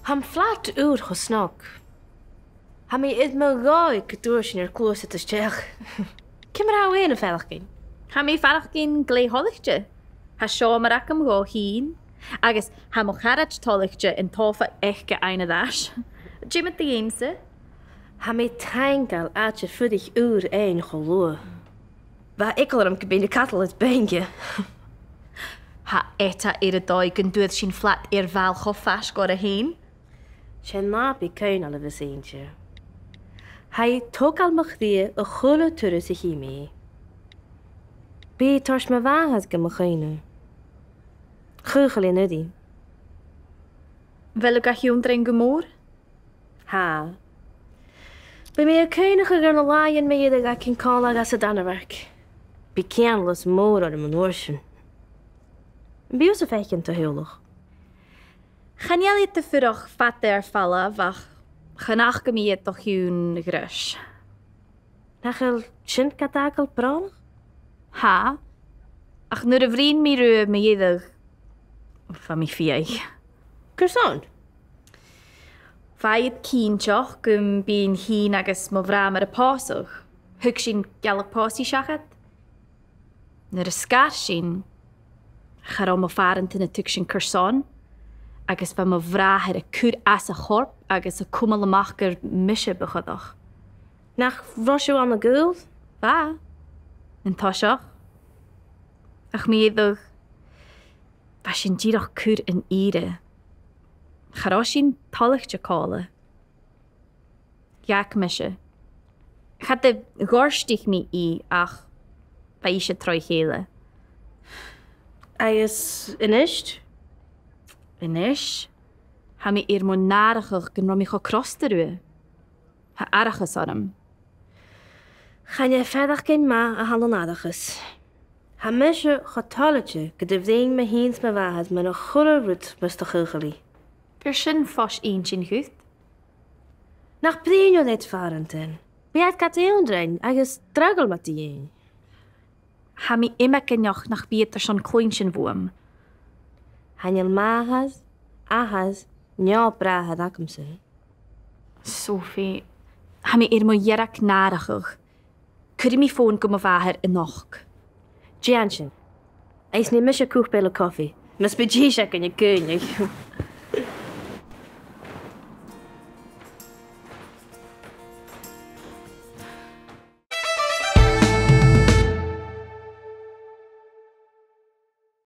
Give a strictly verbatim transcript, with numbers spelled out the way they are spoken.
Tha am flat ùr cho snog. Tha mi air mo dhòigh gun d' fhuair sinn ar gluasad a-steach. Ciamar a tha thu fhèin a' faireachdainn? Tha mi a' faireachdainn glè thoilichte. Tha seòmar agam dhomh fhìn, agus tha mo charaid toilichte an t-sòfa aice fhaighinn air ais. Dè mu do dheidhinn-sa? Tha mi taingeil àite-fuirich ùr fhaighinn cho luath. Bha eagal orm gum bithinn a' cadal air beannachd. Tha esan air a dhòigh gun d' fhuair sinn flat air ball cho faisg oirre fhèin. 'S e nàbaidh caoineil a bhios innte. Tha i a' togail mo chridhe a h-uile turas a chì mi i. Bidh i a' toirt mo mhàthair gu mo chuimhne. Chaochail i an-uiridh. A bheil thu ga h-ionndrainn gu mòr? Tha. Bidh mi a' cuimhneachadh air na làithean mu dheireadh againn còmhla anns an Danmhairg. Bidh cianalas mòr orm an uair sin. Am bi thusa a' faicinn do theaghlach? Chan eil iad a' fuireach fada air falbh ach chan fhaca mi iad o chionn greis. Nach eil sin gad fhàgail brònach? Tha, ach nuair a bhruidhinn mi riutha mu dheireadh, bha mi fiadhaich. Carson? Bha iad cinnteach gum bithinn fhìn agus mo bhràthair a' pòsadh. Thug sinn gealach pòsaidh seachad. Nuair a sgar sinn, cha robh mo phàrantan a' tuigsinn carson, agus bha mo bhràthair a' cur às a chorp agus a' cumail a-mach gur mise bu choireach. Nach robh sibh ann an gaol? Bha. An toiseach. Ach mu dheireadh, bha sinn dìreach a' cur an ìre. Cha robh sinn toilichte còmhla. Dh'fhàg mise. Cha do ghortaich mi i ach bha ise troimh-a-chèile. Agus a-nis? A-nis, tha mi air mo nàrachadh gun robh mi cho crosta riutha. Tha aithreachas orm. Chan e faireachdainn math a th' ann an aithreachas. Tha mise cho toilichte gun do bhruidhinn mi fhìn 's mo mhàthair mun a h-uile rud mus do chaochail i. Bheir sin fois inntinn dhut. Nach bruidhinn thu ri do phàrantan? Bidh iad gad ionndrainn agus draghail ma dh'fhaodte. Tha mi iomagaineach nach bi iad airson cluinntinn bhuam. Chan eil màthair, athair, no bràthair agamsa. Sophie, tha mi air mo dhearg nàrachadh. Cuiridh mi fòn gu mo mhàthair a-nochd. Dèan sin. Agus nì mise cupa eile cofaidh, mus bi dithis againn a' caoineadh.